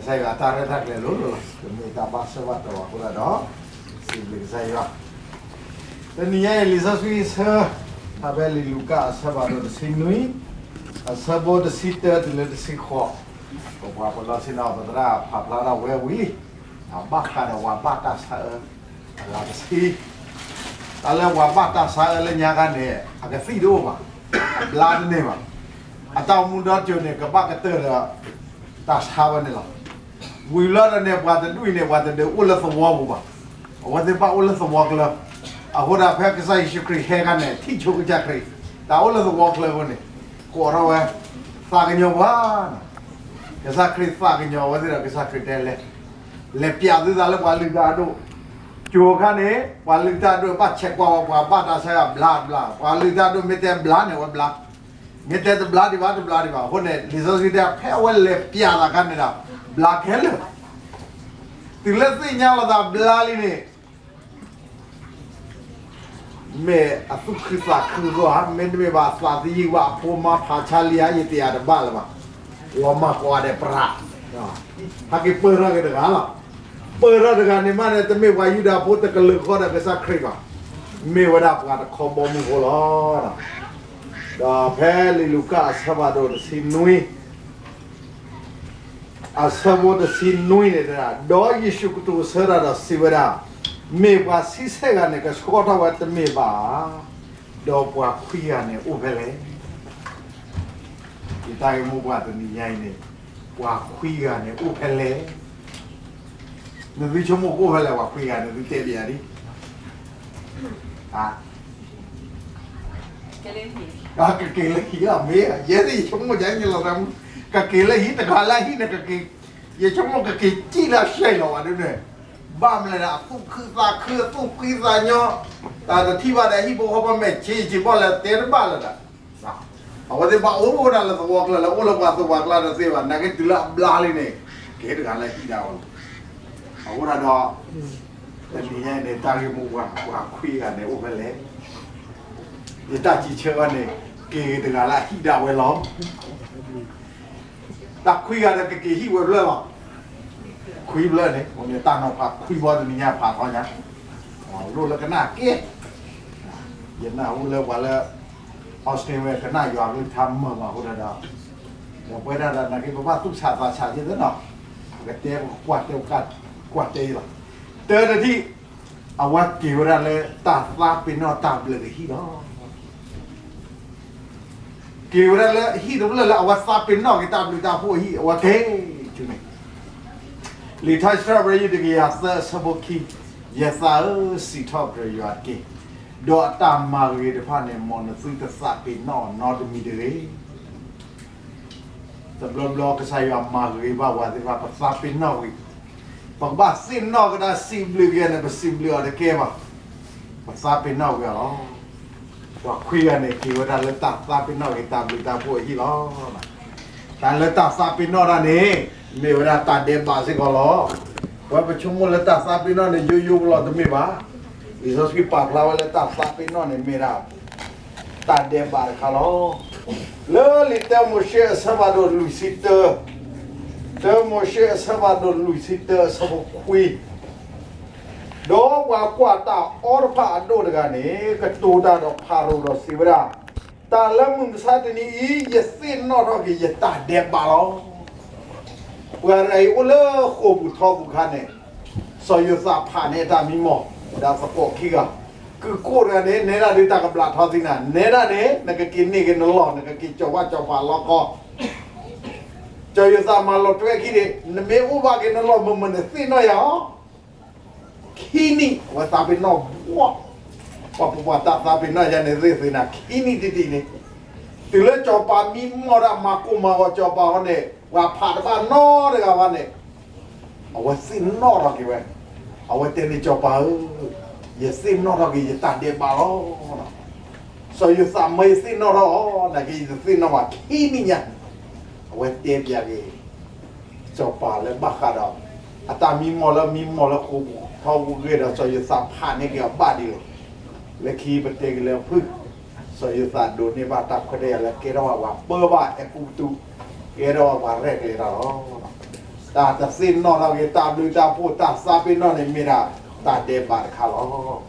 ကစၢ်ယွၤအတၢ်ရဲၣ်တၢ်ကျဲၤလိၤလိၤလီၤ. ကမ့ၢ်တၢ်ဘၣ်ဆၢဘၣ်တီၤအဃိသတးဒီး စံးဘျုးကစၢ်ယွၤ. တနံၤညါအံၤ လံာ်စီဆှံဆၢ ဖဲလံာ်လူၤကၣ်အဆၢဖးဒိၣ်တဆံနွံ အဆၢဖိတဆံတၢတုၤလၢတဆံဃိး, ပပှၤပလီၢ်ဆ့ၣ်နီၤ ပသရၣ်ဖးဖျါထီၣ်ဝဲဝံၤလံ, ဘၣ်ဃးဒီးပှၤဘၣ်တၢ်ဆါအၢ အဂၤတဆံ, တၢ်လၢပှၤဘၣ်တၢ်ဆါအၢလၢညါခါန့ၣ် အကသံၣ်တအိၣ်ဘၣ်, အဘျါတန့ၢ်ဘၣ်. အတၢ်အိၣ်မူဒီတစိၤန့ၣ် ကဘၣ်ကတၢၢ်ဒီး တၢ်ဆါဝဲန့ၣ်လီၤ. ဝံၤလီၤဒီးန့ၣ် ပှၤတဒူၣ်အံၤန့ၣ် ပှၤတဒုးအိၣ်လၢသဝီပူၤဘၣ်. အဝဲသ့ၣ်ဘၣ်အိၣ်လၢသဝီကျၢၤ. အဃိဒီးဖဲကစၢ်ယ့ၣ်ၡူးခရံာ်ဟဲခါန့ၣ် ထံၣ်ဆိကစၢ်ခရံာ်, တၢ်အိၣ်လၢသဝီကျၢၤအဃိန့ၣ် ကိးထီၣ်ဝဲ သးကညီၤပှၤ ကစၢ်ခရံာ်သးကညီၤအဝဲသ့ၣ်ဒီး ကစၢ်ခရံာ်တဲလဲၣ်, လဲၤပျးသုသးလၢပှၤလုၢ်တၢ်အဒိၣ်. ကၠိၤခါန့ၣ် ပှၤလုၢ်တၢ်အဒိၣ်ဘၣ်ဆဲးကွၢ်ဝဲ ပှၤဘၣ်တၢ်ဆါအၢဘျါဘျါ, ပှၤလုၢ်တၢ်အဒိၣ်မ့ၢ်တဲဘျါန့ၣ် အဝဲဘျါ, မ့ၢ်တဲတဘျါဒံးဘၣ် တဘျါဒံးဘၣ်. အဃိန့ၣ် လံာ်စီဆှံတဲ ဖဲအဝဲလဲၤပျးသးခါန့ၣ်ဒီး ဘျါခဲလၢာ်. တုၤလၢသ့ၣ်ညါလီၤသးဘျါလံန့ၣ် မ့ၢ်အသူၣ်ခုသးခုအဂီၢ်ဧါ, မ့တမ့ၢ်ဘၣ်သးသယုၢ်ဘၣ်အဖိမါဖးဆါလံဧါ, ယတယၤတဘၣ်လၢၤဘၣ်, လီၤမၢ်ကွၢ်ဒီးပြး, ဟဲက့ၤပၢၢ်ထီၣ်က့ၤတဂၤလီၤ. ပၢၢ်ထီၣ်တဂၤန့ၣ်မးန့ၣ် တမ့ၢ်ပှၤယူဒၤဖိတကလုာ်ဃီဒီးကစၢ်ခရံာ်ဘၣ်, မ့ၢ်ဝဲဒၣ်ပှၤတခီဘီမုၢ်ဖိလီၤ. ဒီးဖဲလံာ်လူၤကၣ်အဆၢဖးဒိၣ်တဆံနွံ အဆၢဖိတဆံနွံန့ၣ်, ဒီးယ့ၣ်ၡူးကတိၤဆၢတၢ်ဒီးစံးဝဲဒၣ်, မ့ၢ်ပှၤဆံဆဲၣ်ဂၤန့ၣ် ကဆှီထီၣ်ဝဲတမ့ၢ်ဘၣ်ဧါ, ဒီးပှၤခွံဂၤန့ၣ်အိၣ်ဖဲလဲၣ်. ယတၢ်ဂ့ၢ်မိၢ်ပှၢ်တနံၤညါအံၤန့ၣ်, ပှၤခွံဂၤန့ၣ်အိၣ်ဖဲလဲၣ်. နသုဆိကမိၣ်ကအိၣ်ဖဲလဲၣ် ပှၤခွံဂၤန့ၣ် သုတဲဘၣ်ယၤဒ် ကက့ၤလၢဟံၣ်လီၤ မ့ၢ်ယဲဒၣ်ယဆိကမိၣ်ယၤန့ၣ်လီၤ. ကက့ၤလၢဟံၣ်တဂၤလၢဟံၣ်န့ၣ် ကက့ၤ, ယဆိကမိၣ်ကက့ၤစံၣ်လၢအဆဲးလီၤဘၣ်ဒ်န့ၣ်, ဘၣ်မနုၤလဲၣ် အသူၣ်ခုသးခု အသူၣ်ဖှံသးညီ, တၢ်တထံၣ်ဘၣ်ဒီးဟံၣ်ဖိဃီဖိမဲာ်ဆ့ဆ့ဘီၣ်လဲၣ် တဲတဘၣ်လၢၤဒီး အဝဲသ့ၣ်ဘၣ်အိၣ်ဝဲဒၣ်လၢသဝီကျၢၤလၢအိၣ်လၢပှၤသူၣ်ပှၤကျါဒီးသ့ဘၣ်, နာ်က့တုၤလၢအဘျါလံန့ၣ် က့ၤတဂၤလၢဟံၣ်ဒၣ်ဝဲလီၤ. အဃိဒၣ်ဒီး တနံၤညါအံၤန့ၣ် တၢ်ဂ့ၢ်မိၢ်ပှၢ် ပှၤခွံဂၤန့ၣ်အိၣ်ဖဲလဲၣ်. ယတၢ်စံးဆၢအီၤန့ၣ် က့ၤတဂၤလၢအဟံၣ်ဒၣ်ဝဲလီၤ. တၢ်ခွံဂၤဒီးကက့ၤဟံၣ်ဝဲဖျၢၣ်လီၤ. ခွံဖျၢၣ်န့ၣ် တၢ်နီၤဖးခွံဘီတနံၤညါဖးထီညါ, လိၣ်လၢကနၣ်က့, ယနၢ်ဟူလၢပှၤလၢ Australia ကနၣ်ယွၤကလုၢ်ကထါမုာ်မးအဃိဒီး, ဒီးပဝဲဒၣ်ဒီးနာ်က့ ပဘၣ်သူၣ်ဆးသးဆးက့သ့နီၤ, ပကတဲပကကွၢ်တဲ ပကကွၢ်တဲအံၤလီၤ. တၢတထံၣ်, အဝဲက့ၤဝဲဒၣ်လၢတၢ်သးပ့ၤနီၣ်တၢ်ဘျုးကဟံၣ်လီၤ. က့ၤဝဲဒၣ်လၢဟံၣ်တဖျၢၣ်လၢအဝဲသးပ့ၤနီၣ်က့ၤတၢ်ဘျုးတၢ်ဖှိၣ်အဟံၣ် အဝဲက့ၤ, လံာ်ထါစံးထီၣ်ပတြၢၤ တကယၤသၢ အဆၢဖိခံ, ယသးဧၢ, စံးထီၣ်ပတြၢၤယွၤတက့ၢ်. ဒီးအတၢ်မၤဂ့ၤတဖၣ်န့ၣ် မ်နသုတသးပ့ၤနီၣ်နီတမံၤတဂ့ၤ. တဘျီဘျီကစၢ်ယွၤမၤဂ့ၤဘၣ်ပှၤသ့ၣ်တဖၣ် ပသးပ့ၤနီၣ်ဝံၤ, ပကဘၣ်သ့ၣ်နီၣ်ကဒါစံးဘျုးက့ၤန့ၣ် ပစံးဘျုးအီၤတကဲဘၣ်. ပသးပ့ၤနီၣ်ဝံၤအီၤလီၤ. ပှၤခွံဂၤန့ၣ် က့ၤဝဲဒၣ်လၢတၢ်သးပ့ၤနီၣ်က့ၤတၢ်ဘျုးတၢ်ဖှိၣ်အဟံၣ်လီၤ. တၢ်လၢတၢ်သးပ့ၤနီၣ်တၢ်န့ၣ် မ့ၢ်ဝဲဒၣ်တၢ်ဒဲးဘးစ့ၢ်ကီးလီၤ. ပဝဲပဆိကမိၣ်လၢတၢ်သးပ့ၤနီၣ်န့ၣ် ယိယိပလီၢ်တမ့ၢ်ဘၣ်. လံာ်စီဆှံပာ်ဖျါဝဲလၢတၢ်သးပ့ၤနီၣ်န့ၣ်မ့ၢ်ဒၣ် တၢ်ဒဲးဘးတခါလီၤ. လၢလံာ်တၢမိၤၡ့အဆၢဖးဒိၣ်လွံၢ်ဆံတၢ, တၢမိၤၡ့အဆၢဖးဒိၣ်လွံၢ်ဆံတၢအဆၢဖိခွံ, ဒီးပှၤကွၢ်တၢ်အီတဖၣ်အဒိၣ်တဂၤန့ၣ် ကတိၤတၢ်ဒီးဖၤရိၤဒီးစံးဝဲဒၣ်, တၢ်လၢမုၢ်မဆါတနံၤအံၤ ယသ့ၣ်နီၣ်ထီၣ်က့ၤယတၢ်ဒဲးဘးလီၤ. ပှၤတဂၤအံၤအိၣ်လၢဃိာ်ပူၤထီပူၤအခါန့ၣ်, စီၤယိၤသးဖးန့ၢ်အတၢ်မံမီၢ်, ဝဲဒၣ်သကိးခံဂၤ, ကုၢ်ကိၣ်တဂၤန့ၣ် နဲဒၣ်ဒုးတၢ်ကဘျးထီသံနၤ, နဲဒၣ်န့ၣ် နကက့ၤန့ၢ်က့ၤနလီၢ် နကက့ၤကၠီၤဘၣ်ကၠီၤပၤလီၢ်ကီၢ်. စီၤယိၤသးမၤလီၤတွဲခံဒံး, နမ့ၢ်အိၣ်ဘၣ်က့ၤနလီၢ်မုၢ်မုၢ်န့ၣ် သ့ၣ်နီၣ်ယၤလီၤ. ခံနံၣ် အဝဲသးပ့ၤနီၣ်ဘှီ, ပှၤပပှၤတၢ်သးပ့ၤနီၣ်ယၤန့ၣ်သ့ၣ်သ့ၣ်နၤ ခံနံၣ်တဒံးန့ၣ်, တုၤလၢကၠီၤပၤမံမီၢ်ဒၣ် မၤကိၢ်မၤဂီၤကၠီၤပၤဃီန့ၣ် ပှၤဖးတဘၣ်နီတဂၤဘၣ်န့ၣ်, အဝဲသ့ၣ်နီၣ်ထီၣ်က့ၤဝဲ, အဝဲတဲန့ၣ် ကၠီၤပၤဧၢ, ယသ့ၣ်နီၣ်ထီၣ်က့ၤယတၢ်ဒဲးဘးလီၤ. စီၤယိၤသးမၢယသ့ၣ်နီၣ်ထီၣ်အီၤ, နာ်က့ယတသ့ၣ်နီၣ်ဘၣ် ခံနံၣ်ညါ, အဝဲတဲပျးက့ၤ စီၤပၤလၢဘၣ်ဃးဒီး အတၢ်မံမီၢ်လၢမံမီၢ်လၢဃိာ်ပူၤထီပူၤဂ့ၤဒီး စီၤယိၤသးဖးန့ၢ်က့ၤအီၤဘၣ်ဒံးလီၤ. လၢခံပတဲက့ၤလၢအဖုၣ်, စီၤယိၤသးဒိးန့ၢ်ဘၣ်တၢ်ခွဲးတၢ်ယာ်လၢကဲထီၣ်ဝဲပှၤပၢဘၣ်အဲၤကူပတူး, ကဲထီၣ်ဝဲပှၤရဲၣ်ကျဲၤတၢ်လီၤ. တၢ်တသ့ၣ်နီၣ်ထီၣ်က့ၤတၢ်ဘျုးတၢ်ဖှိၣ် တၢ်သးပ့ၤနီၣ်န့ၣ်မ့ၢ်ဒၣ် တၢ်ဒဲးဘးတခါလီၤ.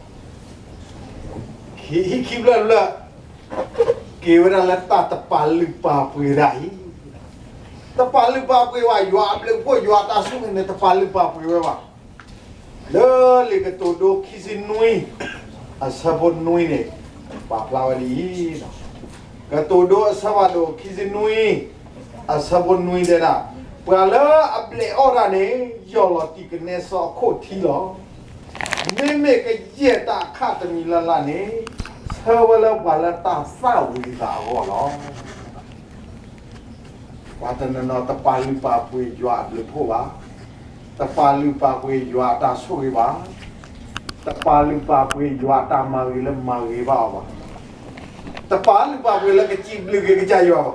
ခံ ခံဖျၢၣ်တဖျၢၣ် က့ၤဝဲဒၣ်လၢတၢ်တပာ်လုၢ်ပာ်ပှ့ၤတၢ်အံၤ, တပာ်လုၢ်ပာ်ပှ့ၤဘၣ် ယွၤအဘျုးအဖှိၣ် ယွၤအတၢ်ဆိၣ်ဂ့ၤန့ၣ် တပာ်လုၢ်ပာ်ပှ့ၤဝဲဘၣ်. လၢလံာ်ကတိၤဒိခံဆံနွံ အဆၢဖိနွံန့ၣ် ပာ်ဖျါဝဲဒ်အံၤ, ကတိၤဒိအဆၢဖးဒိၣ်ခံဆံနွံ အဆၢဖိနွံတဲဒၣ်, ပှၤလၢအဘျဲးအီၣ်တၢ်န့ၣ် ယီၢ်လီၤတံၢ်ကနဲစီအခိၣ်ထံလီၤ. မ့မ့ၢ်ကယဲၢ်တၢ်အခၣ်တမံၤလၢ်လၢ်န့ၣ် ဆၢဝဲလၢပှၤလၢတၢ်သၣ်ဝံၤအသးအဂီၢ်လီၤ. ပှၤတနီၤနီၤတပာ်လုၢ်ပာ်ပှ့ၤယွၤအဘျုးအဖှိၣ်ဘၣ်, တပာ်လုၢ်ပာ်ပှ့ၤယွၤအတၢ်ဆိၣ်ဂ့ၤဘၣ်, တပာ်လုၢ်ပာ်ပှ့ၤယွၤအတၢ်မၤဂ့ၤလၢမၤဂ့ၤဘၣ်အီၤဘၣ်, တပာ်လုၢ်ပာ်ပှ့ၤလၢကစံးဘျုးက့ၤကစၢ်ယွၤဘၣ်.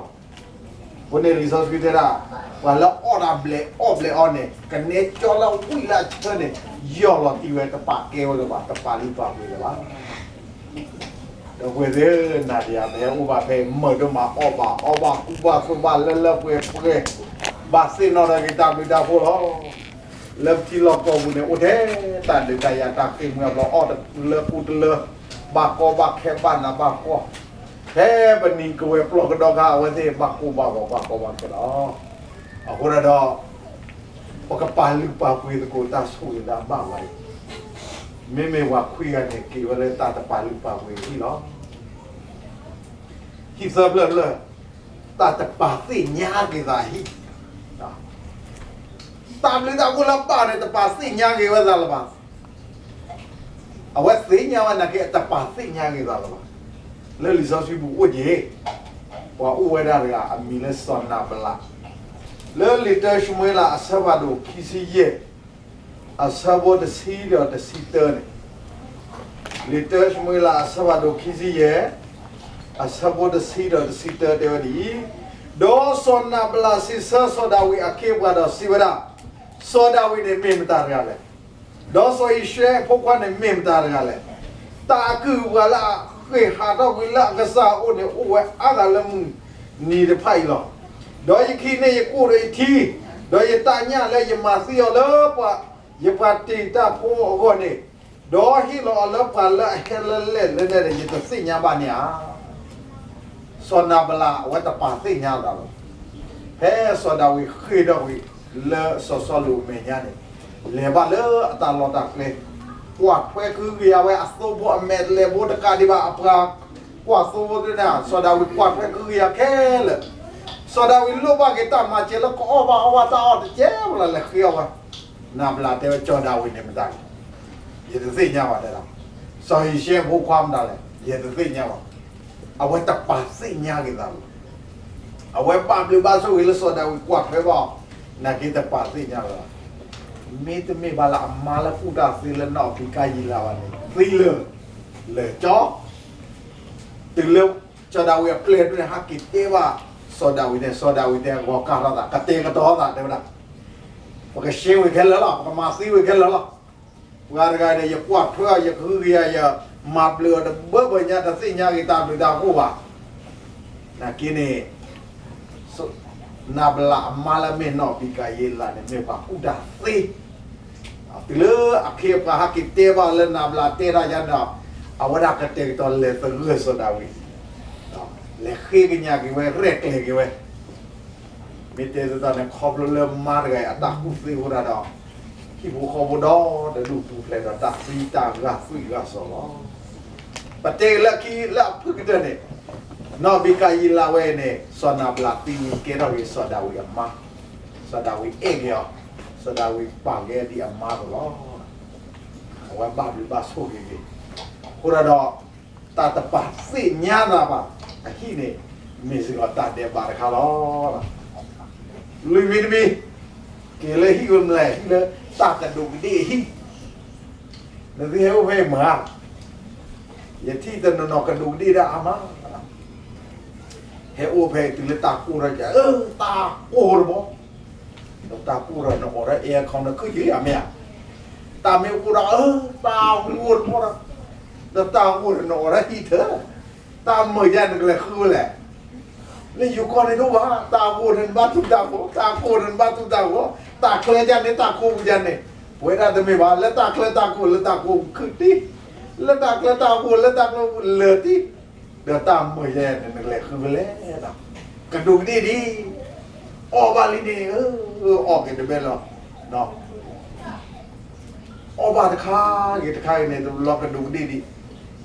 အဃိန့ၣ်လံာ်စီဆှံတဲဒၣ်, ပှၤလၢအီၣ်တၢ်ဘျဲးအီၣ်ဘျဲးအီၣ်န့ၣ် ကနဲကၠီလၢဝံၣ်လၢအဆၢန့ၣ် ယီၢ်လီၤတံၢ်ဝဲ တပာ်ကဲဝဲလၢၤဘၣ်, တပာ်လုၢ်ပာ်ပှ့ၤလၢၤဘၣ်. ဒီပုၢ်ဝဲၢ်သ့ၣ်ဧၢ, နၤဒီးယၤ ပဟဲအိၣ်ဘၣ်ဖဲအံၤ မုာ်ဒိၣ်မး အီၣ်ဘၣ်အီဘၣ် ကူဘၣ်သိးဘၣ် လၢလၢပှဲၤပှဲၤ, ဘၣ်သ့ၣ်နီၣ်ထီၣ်က့ၤတၢ်ဘျုးတၢ်ဖှိၣ်လီၤ. လၢပထံလီၢ်ကီၢ်ပူၤန့ၣ် အိၣ်ထဲတၢ်ဒုးတၢ်ယၤ တၢ်ဃ့ၢ်မှံဟးဖျိး အီၣ်တလၢကူတလၢ, ဘၣ်ကီဘၣ်ခဲ ဘၣ်နးဘၣ်ဖှီၣ်, ဖဲပနံၤကဝဲၤပျီကဒီခါ အဝဲသ့ၣ်ဘၣ်ကိၢ်ဘၣ်ဂီၤ ဘၣ်ကီဘၣ်ခဲလီၤ. အဃိဒီး ပကပာ်လုၢ်ပာ်ပှ့ၤသကိးတၢ်ဆိၣ်ဂ့ၤလၢအဘၣ်ဝဲအံၤ, မ့မ့ၢ်ပှၤခွံဂၤန့ၣ် က့ၤဝဲလၢတၢ်တပာ်လုၢ်ပာ်ပှ့ၤအဟံၣ်လီၤ. ဟံၣ်သၢဖျၢၣ်လၢ တၢ်တပာ်သ့ၣ်ညါက့ၤသးအဟံၣ်, တၢ်ဘျုးတၢ်ဖှိၣ်လၢအဘၣ်န့ၣ် တပာ်သ့ၣ်ညါက့ၤဝဲသးလၢၤဘၣ်. အဝဲသ့ၣ်ညါဝဲနာ်က့ တပာ်သ့ၣ်ညါက့ၤသးလၢၤဘၣ်. လၢလံာ်စီဆှံပူၤအိၣ်က့ၤ ပှၤအိၣ်ဝဲဒၣ်တဂၤ အမံၤလၢစီၤနၤဘလး, လၢလံာ်တၢၡမူၤအ့လးအဆၢဖးဒိၣ်ခံဆံယဲၢ် အဆၢဖိတဆံဒီးတဆံတၢန့ၣ်, လံာ်တၢၡမူၤအ့လးအဆၢဖးဒိၣ်ခံဆံယဲၢ် အဆၢဖိတဆံဒီးတဆံတၢတဲဝဲဒ်အံၤ, ဒီးစီၤနၤဘလးစံးဆၢစီၤဒၤဝံးအခ့အပှၤဒီးစံးဝဲဒၣ်, စီၤဒၤဝံးန့ၣ်မ့ၢ်မတၤတဂၤလဲၣ်. ဒီးစီၤအံၡဲအဖိခွါန့ၣ်မ့ၢ်မတၤတဂၤလဲၣ်. တၢ်အကုၢ်အပှၤလၢအဃ့ၢ်ဟးထီၣ်ကွံာ်လၢအကစၢ်အအိၣ်န့ၣ် အိၣ်ဝဲအါဂၤလၢမုၢ်နံၤတဖၣ်အံၤလီၤ. ဒီးယခံန့ၣ်ယကိၢ်ဒီးယထံ, ဒီးယတၢ်ညၣ်လၢယမၤသံအီၤလၢပှၤ, ယပှၤတ့ၢ်တၢ်ဖိအဂီၢ်န့ၣ်, ဒီးဟ့ၣ်လီၤအီၤလၢပှၤလၢအဟဲလၢလဲၣ်လၢလဲၣ်န့ၣ် ယတသ့ၣ်ညါဘၣ်န့ၣ်ဧါ. စီၤနၤဘလးအဝဲတပာ်သ့ၣ်ညါသးလီၤ. ဖဲစီၤဒၤဝံးဃ့ၢ်ထီၣ်ကွံာ်လၢစီၤစီလူးအမဲာ်ညါန့ၣ်, လဲၤဘၣ်လၢအတၢ်လီၢ်တၢ်ကျဲ, ကွၢ်ထွဲကဟုကယာ်ဝဲအသိဖိအမဲာ်လဲၤဘိတကးဒံးဘၣ် အပှၤကွၢ်သိဖိသ့ၣ်တဖၣ်, စီၤဒၤဝံးကွၢ်ထွဲကဟုကယာ်ခဲလၢာ်, စီၤဒၤဝံးလိၣ်ဘၣ်က့ၤတၢ်မၤစၢၤလၢကအီၣ်ဘၣ်အီဘၣ်တၢ်အီၣ်တကဲဘၣ်လၢလဲၤဃ့အီၤဝဲ, နၤဘလးတဲဝဲစီၤဒၤဝံးန့ၣ်မတၤလဲၣ်, ယတသ့ၣ်ညါဘၣ်တဲဒၣ်, စီၤအံၡဲအဖိခွါမတၤလဲၣ် ယတသ့ၣ်ညါဘၣ်. အဝဲတပာ်သ့ၣ်ညါက့ၤသးဘၣ်. အဝဲဘၣ်ဘျုးဘၣ်ဆိၣ်ဂ့ၤလၢစီၤဒၤဝံးကွၢ်ထွဲဘၣ်အီၤ, နာ်က့တပာ်သ့ၣ်ညါလၢၤဘၣ်. မ့တမ့ၢ်ဘၣ်လၢအမါလၢအကူၣ်တၢ်သ့လၢနီၢ်အဘံကၤယံလးဘၣ်န့ၣ် သံလၢာ်, လၢာ်ကၠီ, တုၤလၢစီၤဒၤဝံးအပျဲၢ်ဒိၣ်န့ၣ် ဟဲက့ၤတဲဘၣ်စီၤဒၤဝံးန့ၣ် စီၤဒၤဝံးတဲဂီၤကၢ်ထီၣ်သး ကတဲာ်ကတီၤသးတဲဝဲဒၣ်, ပကရှဲဝံၤခဲလၢာ်လီၤ, ပကမၤသံဝံၤခဲလၢာ်လီၤ. ပှၤတဂၤဒီး ယကွၢ်ထွဲအီၤ ယကဟုကယာ် ယမၤဘျုးအီၤတဘၢဘၢညါ တသ့ၣ်ညါက့ၤတၢ်ဘျုးတၢ်ဖှိၣ်ဘၣ်. နာ်က့န့ၣ် နၤဘလးအမါလၢမ့ၢ်နီၢ်အဘံကၤယံလးန့ၣ် မ့ၢ်ပှၤကူၣ်တၢ်သ့. တုၤလၢအခ့အပှၤဟဲက့ၤတဲဘၣ်လၢနၤဘလးတဲတၢ်ယါန့ၣ်ဒီး အဝဲဒၣ်ကတဲာ်ကတီၤလဲၤသဂၢၢ်စီၤဒၤဝံး, လဲၤဃ့ကညးက့ၤဝဲ ရဲၣ်ကျဲၤက့ၤဝဲ မ့ၢ်တဲသတးန့ၣ် ခီဖျိလၢမါတဂၤအံၤအတၢ်ကူၣ်သ့အဃိဒၣ်ဒီး ဟံၣ်ဖိဃီဖိဒီတဒူၣ်ပူၤဖျဲးဒီးတၢ်သံတၢ်ဂၢ်သွံၣ်ဂၢ်စီၤလီၤ. ပတဲလၢခံလၢအဖုၣ်ကတၢၢ်န့ၣ် နီၢ်ဘံကၤယံလးဝဲအံၤန့ၣ် စီၤနၤဘလးသံဝံၤကဲထီၣ်က့ၤစီၤဒၤဝံးအမါ, စီၤဒၤဝံးအဲၣ်က့ၤအီၤ, စီၤဒၤဝံးပာ်က့ၤဒ်အမါအသိးလီၤ. အဝဲဘၣ်ဘျုးဘၣ်ဆိၣ်ဂ့ၤက့ၤ အဃိဒၣ်ဒီး တၢ်တပာ်သ့ၣ်ညါသးဘၣ်အဟံၣ်န့ၣ် မ့ၢ်စ့ၢ်ကီးတၢ်ဒဲးဘးတခါလီၤ. လွံၢ်မံၤတမံၤ, က့ၤလၢဟံၣ်ဝဲမလဲၣ် ဟံၣ်လၢတၢ်ကဒူးကဒ့ၣ်အဟံၣ်, နသုဟဲအိၣ်ဖဲအံၤမၤ, ယထံၣ်တနီၤနီၤကဒူးကဒ့ၣ်ဒၣ်အါမး, ဟဲအိၣ်ဖဲအံၤတုၤလၢတၢ်ကိၢ်ထီၣ်က့ၤ အၢ တၢ်ကိၢ်တဘီ ဒီးတၢ်ကိၢ်ဒီးနအိးထီၣ် aircon နခုၣ်ယံၤအမ့ၢ်ဧါ, တၢ်မ့ၢ်ကိၢ်ဒီး အၢ တၢ်ဂိၢ်တဘီဒီး, ဒီးတၢ်ဂိၢ်ဒီးနအိးထီၣ် heater, တၢ်မုာ်ယါနကလဲၤဃုဝဲလဲၣ်, လၢယိၤကီၢ်န့ၣ်တအိၣ်ဘၣ်, တၢ်ဂိၢ်န့ၣ်နဘၣ်တူၢ်တၢ်ဂိၢ်, တၢ်ကိၢ်န့ၣ်နဘၣ်တူၢ်တၢ်ဂိၢ်, တၢ်ချၢယၤန့ၣ် တၢ်ကိးပူၤယၤန့ၣ်, ပဝဲဒၣ်တမ့ၢ်ဘၣ်, လၢတၢ်ချၢတၢ်ကိး လၢတၢ်ကိးပူၤခုၣ်တံၢ်, လၢတၢ်ချၢတၢ်ကိး လၢတၢ်ကိးပူၤလၢာ်တံၢ်, ဒီးတၢ်မုာ်ယၤန့ၣ် နကလဲၤဃုဖဲလဲၣ်, ကဒူးကဒ့ၣ်ဒံး, အီၣ်ဘၣ်လံန့ၣ်, အီၣ်က့ၤတဘဲလီၤ, အီၣ်ဘၣ်တခါဂ့ၤတခါဂ့ၤန့ၣ် တဘျီကဒူးကဒ့ၣ်ဒံး,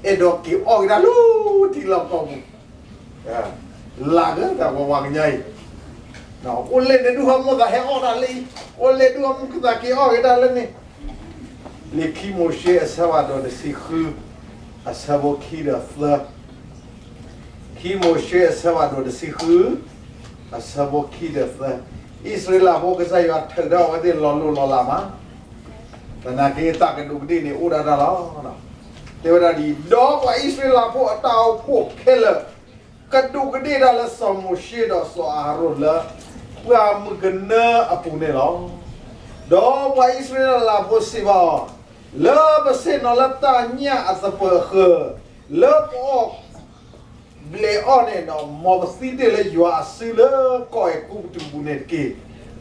အဲၣ်ဒိးက့ၤအီၣ်က့ၤတၢ်လၢထံလီၢ်ကီၢ်ပူၤ လၢကတၢ်ဝဲဝဲကညီအံၤ, အိၣ်လၢန့ၣ်ဒုးဟီမိၢ်သးဟဲအီၣ်တၢ်လၢအံၤ, အိၣ်လၢဒုးဟီမိၢ်သးက့ၤအီၣ်က့ၤတၢ်လၢန့ၣ်, လံာ်ခံမိၤၡ့အဆၢဖးဒိၣ်တဆံဃု, အဆၢဖိခံဒီးသၢ, ခံမိၤၡ့အဆၢဖးဒိၣ်တဆံဃု, အဆၢဖိခံဒီးသၢ, အံၣ်စရ့လးဖိကစၢ်ယွၤထုးထီၣ်အဝဲသ့ၣ်လီၤလိၢ်လီၤလးမး, သနာ်က့တၢ်ကဒူးကဒ့ၣ်န့ၣ်အိၣ်ဒၣ်တၢ်လီၤ. တဲဝဲဒၣ်ဒ်အံၤ, ဒီးပှၤအံၣ်စရ့လးဖိအတၢ်အိၣ်ဖှိၣ်ခဲလၢာ် ကဒူးကဒ့ၣ်တၢ်လၢစီၤမိၤၡ့ဒီးစီၤအၤဟရိၣ်လၢ ပှၢ်မုၢ်ကနၢအပူၤန့ၣ်လီၤ. ဒီးပှၤအံၣ်စရ့လးဖိစံးဘၣ်အီၤ, လၢပဆ့ၣ်နီၤလၢတၢ်ညၣ်အသပၢၤအဃၢၤ, လၢပအီၣ်ဘျဲးအီၣ်န့ၣ်ဒီး မ်ပသံတ့ၢ်လၢယွၤအစုလၢကီၢ်အဲၤကူပတူးပူၤန့ၣ်တက့ၢ်.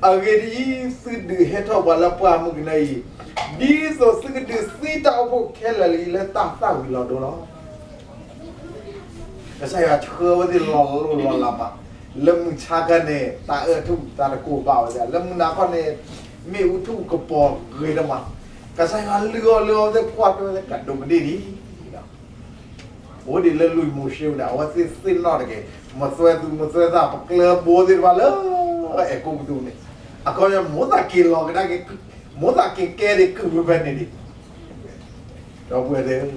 အဂ့ၢ်ဒ်အံၤ, သုဒုးဟဲထီၣ်ပှၤလၢပှၢ်မုၢ်ကနၢအံၤ, ဒ်သိးသုကဒုးသံတၢ်အိၣ်ဖှိၣ်ခဲလၢာ်လၢယၤလၢတၢ်သၣ်ဝံၤလီၤဒိလီၤ. ကစၢ်ယွၤဆှၢဝဲသ့ၣ်လီၤလိၢ်လီၤလးမး, လၢမုၢ်ဆါခါန့ၣ် တၢ်အၢၣ်ထူၣ်တၢ်တကိးဘၣ်ဝဲဒၣ်, လၢမုၢ်နၤခီန့ၣ် မ့ၣ်အူထူၣ်ကပီၤဂ့ၤတမး, ကစၢ်ယွၤလုၢ်အီၣ်လုၢ်အီၣ်သ့ၣ်ကွၢ်ထွဲဝဲသ့ၣ်ကဒူးကဒ့ၣ်ဒံး အိၣ်ဒံးလၢလွံၢ်မိၤၡ့ဝဲဒၣ်, အဝဲသ့ၣ်သ့ၣ်နီၣ်တက့ၢ်, မသွဲသူၣ်မသွဲသး ပကျၢၤဘိသ့ၣ်တဖၣ်လၢ အဲၤကူပတူးန့ၣ်, အခီပညီ မိၣ်သးက့ၤလီၤကဒါက့ၤ, မိၣ်သးက့ၤကဲဒံးကုၢ်ဖဲဖဲန့ၣ်ဒံး, ဒီပုၢ်ဝဲၢ်သ့ၣ်,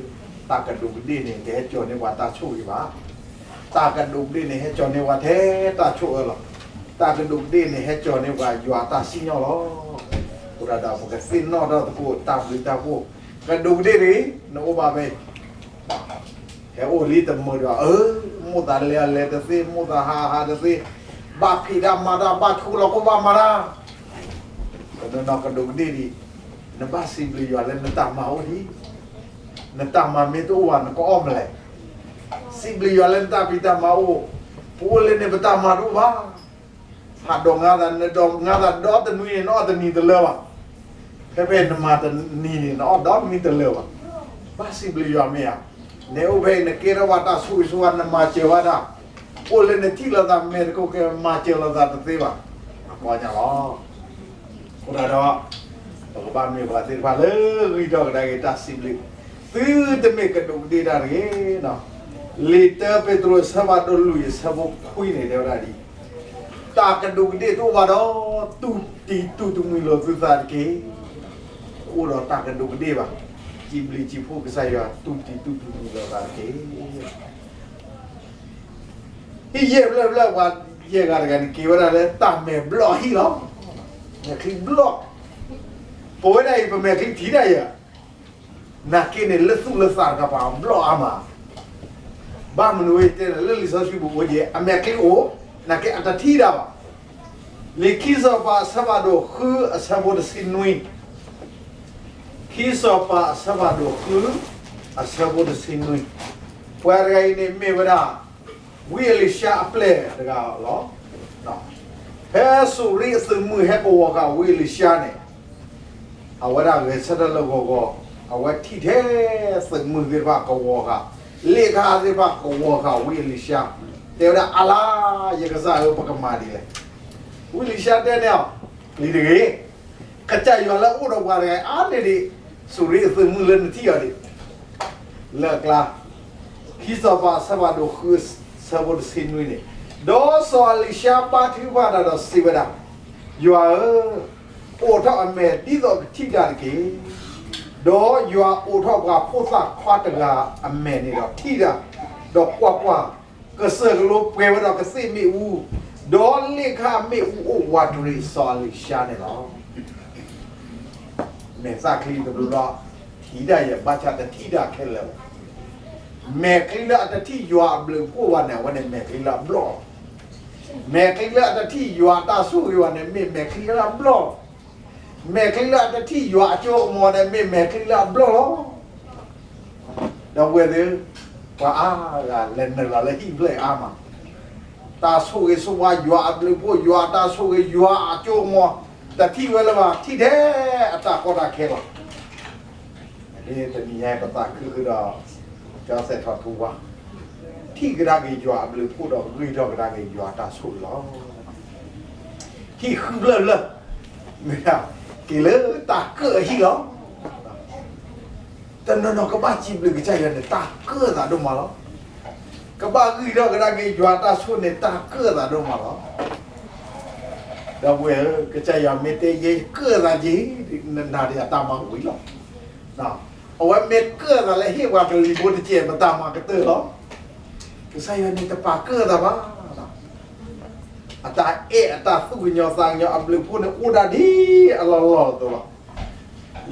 တၢ်ကဒူးကဒ့ၣ်န့ၣ် တဟဲကၠီၤန့ၢ်ပှၤတၢ်ဆိၣ်ဂ့ၤဘၣ်. တၢ်ကဒူးကဒ့ၣ်န့ၣ် ဟဲကၠီၤန့ၢ်ပှၤထဲတၢ်ဆိၣ်အၢလီၤ. တၢ်ကဒူးကဒ့ၣ်န့ၣ် ဟဲကၠီၤန့ၢ်ပှၤယွၤအတၢ်စံၣ်ညီၣ်လီၤ. အဃိဒၣ်ဒီး ပကသ့ၣ်နီၣ်ထီၣ်သကိးတၢ်ဘျုးတၢ်ဖှိၣ်, ကဒူးကဒ့ၣ်န့ၣ် နအိၣ်ဘၣ်ဖဲ ဟဲအိၣ်လံတမုာ်ဒီး အၢ, မိၣ်သးလဲၤအလဲၤတသ့, မိၣ်သးဟးအဟးတသ့, ဘၣ်ဖံးတၢ်မၤတၢ်, ဘၣ်ဆိလီၤခိၣ်ဘၣ်မၤတၢ်, တနီၤနီၤကဒူးကဒ့ၣ်ဒံး, နဘၣ်စံးဘျုးယွၤလၢနတၢ်မၤအိၣ်ဒံး, နတၢ်မၤမ့ၢ်တအိၣ်ဘၣ် နကအီၣ်မနုၤလဲၣ်. စံးဘျုးယွၤလၢနတၢ်ဖံးတၢ်မၤအိၣ်, ပအိၣ်လၢန့ၣ် ပတၢ်မၤတအိၣ်ဘၣ်. ဖးဒိးငါသး, နဒိးငါသးဒီတနွံန့ၣ် နအီၣ်တနံၤတလၢာ်ဘၣ်. ဖဲဖဲနမၤတနံၤန့ၣ် နအီၣ်ဒီနွံတလၢာ်ဘၣ်. ဘၣ်စံးဘျုးယွၤမ့ၢ်ဧါ. နအိၣ်ဖဲအံၤ နကဲထီၣ်ဘၣ်တၢ်ဆိၣ်ဂ့ၤဆိၣ်ဝါ, နမၤစၢၤဝဲဒၣ်, အိၣ်လၢနထံၣ်လိာ်သးမဲာ်တကိးကဲ မၤစၢၤလိာ်သးတသ့ဘၣ်. အကီညါလီၤ. အဃိဒၣ်ဒီး ပကဘၣ်မ့ၢ်ပှၤသ့ၣ်တဖၣ်လၢဂံၢ်ထီၣ်ကဒါက့ၤတၢ်စံးဘျုး, သုတမ့ၢ်ကဒူးကဒ့ၣ်တၢ်တဂ့ၤ. လံာ်တၢပ့းတရူး အဆၢဖးဒိၣ်လွံၢ် အဆၢဖိခွံန့ၣ် တဲဝဲဒၣ်ဒ်အံၤ, တၢ်ကဒူးကဒ့ၣ်တအိၣ်ဘၣ်ဒီး တူၢ်တံၢ်တူၢ်တမှံၤလိာ်သုသးတက့ၢ်. တအိၣ်ဒီးတၢ်ကဒူးကဒ့ၣ်ဘၣ်. စံးဘျုးစံးဖှိၣ်ကစၢ်ယွၤ တူၢ်တံၢ်တူၢ်တမှံၤလိာ်သးတက့ၢ်. ဟံၣ်ယဲၢ်ဖျၢၣ်ဖျၢၣ် ပှၤယဲၢ်ဂၤတဂၤန့ၣ် က့ၤဝဲဒၣ်လၢတၢ်မဲာ်ဘျီၣ်ဟံၣ်လီၤ. မဲာ်ချံဘျီၣ်. ပဝဲဒၣ်အံၤ ပမဲာ်ချံထံၣ်ဒၣ်ယဲၢ်, နာ်က့န့ၣ် လၢသူၣ်လၢသးတကပၤ ဘျီၣ်အါမး. ဘၣ်မနုၤဝဲတဲလဲၣ်, လၢလံာ်စီဆှံပူၤအိၣ်က့ၤ အမဲာ်ချံအိၣ်, နာ်က့အတထံၣ်ဒၣ်ဘၣ်. လံာ်ခံစီၤပၤ အဆၢဖးဒိၣ်ဃု အဆၢဖိတဆံနွံ, ခံစီၤပၤ အဆၢဖးဒိၣ်ဃု အဆၢဖိတဆံနွံ, ပှၤတဂၤအံၤန့ၣ်မ့ၢ်ဝဲဒၣ် ဝံအ့လံၡါအပျဲၢ်တဂၤလီၤ. ဖဲစိၤရံအသုးမုၢ်ဟဲကဝီၤဃာ်ဝံအ့လံၡါန့ၣ်, အဝဲဒၣ်ဂဲၤဆၢထၢၣ်လၢဂီၤဂီၤ, အဝဲထံၣ်ထဲသုးမုၢ်သ့ၣ်တဖၣ်ကဝီၤဃာ်, လ့ၣ်ခါသ့ၣ်တဖၣ်ကဝီၤဃာ်ဝံအ့လံၡါ, တဲဝဲဒၣ်အါလါ, ယကစၢ်ဧၢ ပကမၤဒ်လဲၣ်. ဝံအ့လံၡါတဲန့ၢ်အီၤ, ပျံၤတဂ့ၤ. ကစၢ်ယွၤလၢအအိၣ်ဒီးပှၤတဂၤအံၤ အါန့ၢ်ဒံး စိၤရံအသုးမုၢ်လၢနထံၣ်အီၤဒံး လၢအကျါ, ခံစီၤပၤ အဆၢဖးဒိၣ်ဃု အဆၢဖိတဆံနွံန့ၣ်, ဒီးစီၤအ့လံၡါဘါထုကဖၣ်တၢ်ဒီးစံးဝဲဒၣ်, ယွၤဧၢ, အိးထီၣ်အမဲာ်ဒ်သိးကထံၣ်တၢ်တက့ၢ်. ဒီးယွၤအိးထီၣ်ပှၤဖိသၣ်ခွါတဂၤအမဲာ်န့ၣ်ဒီးထံၣ်တၢ်, ဒီးကွၢ်ကွၢ်, ကစၢၢ်ကလိပှဲၤဝဲဒီးကသ့ၣ်မ့ၣ်အူ, ဒီးလ့ၣ်ခါအမ့ၣ်အူအိၣ်ဝးတရံးစီၤအ့လံၡါန့ၣ်လီၤ. မဲာ်သၣ်ချံတဘျီဘျီ ထံၣ်ဒၣ်ယဲၢ် ဘၣ်ဆၣ်တထံၣ်တၢ်ခဲလၢာ်ဘၣ်. မဲာ်ချံလၢအတထံၣ်ယွၤအဘျုးအဖှိၣ်ဘၣ်န့ၣ် အဝဲန့ၣ်မဲာ်ချံလၢအဘျီၣ်လီၤ. မဲာ်ချံလၢအတထံၣ်ယွၤအတၢ်ဆိၣ်ဂ့ၤဘၣ်န့ၣ် မ့ၢ်မဲာ်ချံလၢအဘျီၣ်လီၤ. မဲာ်ချံလၢအတထံၣ်ယွၤအစိကမီၤန့ၣ် မ့ၢ်မဲာ်ချံလၢအဘျီၣ်လီၤ. ဒီပုၢ်ဝဲၢ်သ့ၣ်, ပှၤအါဂၤလဲၤနုာ်လီၤလၢဟံၣ်ဖျၢၣ်အါမး, တၢ်ဆိၣ်ဂ့ၤဆိၣ်ဝါ ယွၤအဘျုးအဖှိၣ် ယွၤအတၢ်ဆိၣ်ဂ့ၤ ယွၤအစိကမီၤ, တထံၣ်ဝဲလၢၤဘၣ်, ထံၣ်ထဲအတၢ်ကီတၢ်ခဲလီၤ. တနံၤညါပသးခုဃုာ်ဒီး ကၠီသဲးထီၣ်ထူဝါ, ထံၣ်ကဒါက့ၤယွၤအဘျုးအဖှိၣ်ဒီးဂံၢ်ထီၣ်ကဒါက့ၤယွၤအတၢ်ဆိၣ်ဂ့ၤလီၤ. ဟံၣ်ဃုဖျၢၣ်ဖျၢၣ်, မ့ၢ်ဒၣ်က့ၤလၢတၢ်ကၢၣ်အဟံၣ်လီၤ. တနီၤနီၤကဘၣ်စံးဘျုးကစၢ်ယွၤန့ၣ် တၢ်ကၢၣ်သးဒိၣ်မးလီၤ. ကဘၣ်ဂံၢ်ထီၣ်ကဒါက့ၤယွၤအတၢ်ဆိၣ်န့ၣ် တၢ်ကၢၣ်သးဒိၣ်မးလီၤ. ဒီပုၢ်ဝဲၢ်ဧၢ, ကစၢ်ယွၤမ့ၢ်တဲယဲကၢၣ်သးက့ၤ, နနၤဒီးယၤတၢ်မၤအိၣ်အံၤလီၤ. အဝဲမ့ၢ်ကၢၣ်သးလၢဟ့ၣ်ပှၤကလံၤဖိတကဲး ပတၢ်မၤကတၢၢ်လီၤ. ကစၢ်ယွၤန့ၣ်တပာ်ကၢၣ်သးဘၣ်. အတၢ်အဲၣ်အတၢ်သူၣ်ကညီၤသးကညီၤအဘျုးအဖှိၣ်န့ၣ်အိၣ်ဒၣ်ဒ်အလီၢ်လီၢ်အသိး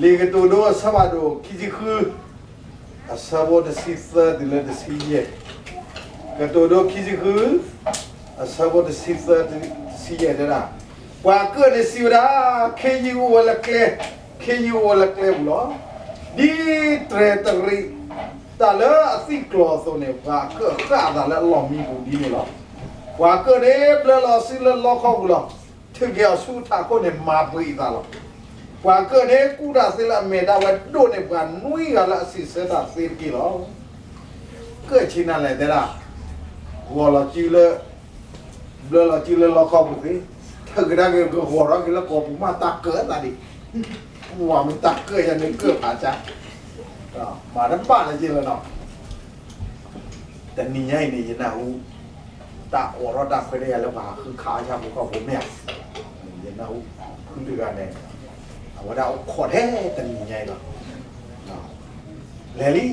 လီၤ. လံာ်ကတိၤဒိအဆၢဖးဒိၣ်ခံဆံဃု, အဆၢဖိတဆံသၢတုၤလၢတဆံယဲၢ်, ကတိၤဒိခံဆံဃု, အဆၢဖိတဆံသၢတုၤတဆံယဲၢ်တဲဒၣ်, ပှၤကၢၣ်န့ၣ်စံးဝဲဒၣ်, ခ့ယုၢ်အိၣ်ဝဲလၢကျဲ, ခ့ယုၢ်အိၣ်ဝဲလၢကျဲပူၤလီၤ. ဒ်တြဲၤတရံးတၢ်လၢအသံၣ်ကျီၤအသိးန့ၣ် ပှၤကၢၣ်ဃၣ်အသးလၢအလီၢ်မံပူၤဒ်န့ၣ်လီၤ. ပှၤကၢၣ်န့ၣ်ဘျၢလီၤစုလၢလီခီပူၤလီၤ. ထုးက့ၤအီၤဆူထးခိၣ်န့ၣ် မၤပှဲၤအသးလီၤ. ပှၤကၢၣ်န့ၣ်ကူၣ်တၢ်သ့လၢအမဲာ်ဒၣ်ဝဲဒိၣ်န့ၢ် ပှၤနွံဂၤလၢအစံးဆၢတၢ်သ့တက့ၢ်လီၤ. ကၢၣ်ဆံးနၤလဲၣ်တဲဒၣ်, ဂီၤလီၤစုလၢ ဘျၢလီၤစုလၢလီခီပူၤသ့, ထုးကဒါက့ၤကဂီၤထီၣ်က့ၤလၢကီၢ်ပူၤမး တၢ်ကၢၣ်သးဒံး, ပှၤမ့ၢ်တၢ်ကၢၣ်ယၤန့ၣ်ကၢၣ်ဖးဆါ, မၤတဘၣ်လၢက့လၢနီၤ. တနံၤညါအံၤန့ၣ် ယနၢ်ဟူ တၢ်အိးထီၣ်တၢ်ခွဲးတၢ်ယာ်လၢပှၤဟးဃုခးအီၣ်ဆၣ်ဖိကီၢ်ဖိမ့ၢ်ဧါ, ယနၢ်ဟူ ဖုတဂၤန့ၣ် အဝဲဒၣ်အိၣ်ခိးထဲတနံၤညါအံၤလီၤ. လဲၤလံ,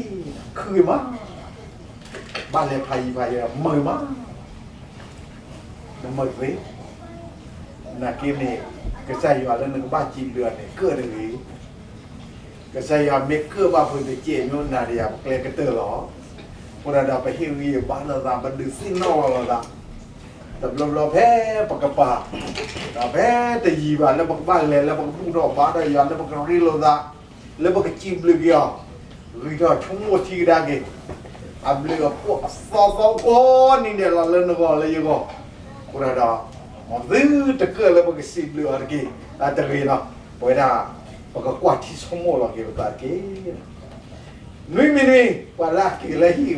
ခုဂ့ၤမး, ဘၣ်လဲၤဖးယံၤဖးယံၤ မုာ်မး, နမုာ်သ့, နာ်က့န့ၣ် ကစၢ်ယွၤလၢနကဘၣ်စံးဘျုးအီၤန့ၣ် ကၢၣ်တဂ့ၤ ကစၢ်ယွၤမ့ၢ်ကၢၣ်ဘၣ်ဖုးတကဲး မ့ၢ်နၤဒီးယၤပကျဲကတၢၢ်လီၤ. အဃိဒၣ်ဒီး ပဟ့ၣ်ဂံၢ်ဘါလိာ်သး ပဒုးသ့ၣ်နီၣ်လီၤလိာ်သး တဘျီဘျီဖဲပကပၤ, ဒီးဖဲတယံာ်ဘၣ်လၢပကဘၣ်လဲၤလၢပကဘူၣ်ထီၣ်ဘါထီၣ်ယွၤ လၢပကရ့လိာ်သး, လၢပကစံးဘျုးက့ၤအီၤ, ဂံၢ်ထီၣ်ဆိကမိၣ်ထံကဒါက့ၤ အဘျုးအဖှိၣ်အသီသီကိးနံၤဒဲးလီၤ လၢနဂီၢ်လၢယဂီၢ်. အဃိဒၣ်ဒီး မ်သုတကၢၣ်လၢပကစံးဘျုးအီၤတက့ၢ်, တဂ့ၤလီၤ. ပဝဲဒၣ် ပကကွၢ်ထံဆိကမိၣ်လီၤက့ၤပသးတက့ၢ်. နွံမံၤနွံ ပှၤလၢအက့ၤလၢဟံၣ်အဂၤဖျၢၣ်န့ၣ်